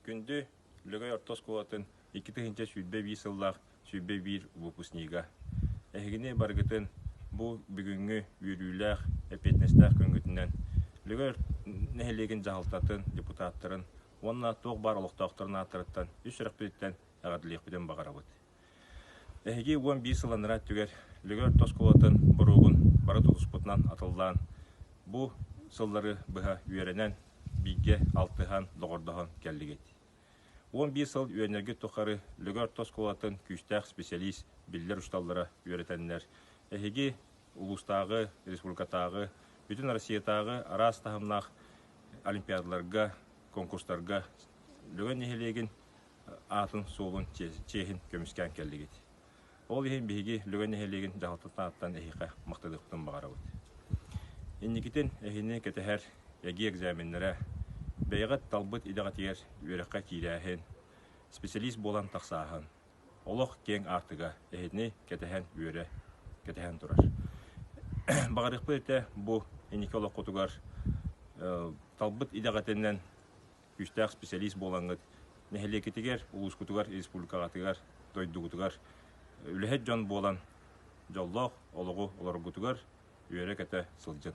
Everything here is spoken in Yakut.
Күндү Лөгөй орто оскуолатын 2021 сыллаах 21 выпускнига. Эһигини барыгытын бу бүгүҥҥү үөрүүлээх, эппиэтинэстээх күҥҥүтүнэн Лөгөй нэһилиэгин дьаһалтатын, депутаттарын уонна туох баар олохтоохторун ааттарыттан үс сүрэхпититтэн эҕэрдэлиэхпитин баҕарабыт. Эһиги 11 сыл анараа өттүгэр Лөгөй орто оскуолатын боруогун бары тутуспутунан атыллаан, бу сыллары быһа үөрэнэн, бииргэ алтыһан, доҕордоһон кэллигит. 11 сыл үөрэнэргит тухары Лөгөй орто оскуолатын күүстээх специалист биллэр учууталлара үөрэтэннэр, эһиги улуустааҕы, республикатааҕы, бүтүн Россиятааҕы араас таһымнаах олимпиадаларга, конкурстарга Лөгөй нэһилиэгин аатын-суолун, чиэһин көмүскээн кэллигит. Ол иһин биһиги Лөгөй нэһилиэгин дьаһалтатын ааттан эһиэхэ махтаныахпытын баҕарабыт. Инникитин эһини кэтэһэр ЭГИ экзаменнара, бэйэҕит талбыт идэҕитигэр үөрэххэ киирээһин, специалист буолан тахсааһын, олох киэҥ аартыга эһини кэтэһэн үөрэ кэтэһэн турар. Баҕарыахпыт этэ бу инники олоххутугар талбыт идэҕитинэн күүстээх специалист буолаҥҥыт нэһилиэккитигэр, улуускутугар, республикаҕытыгар, дойдугутугар үлэһит дьон буолан дьоллоох олоҕу олороргутугар үөрэ-көтө сылдьын.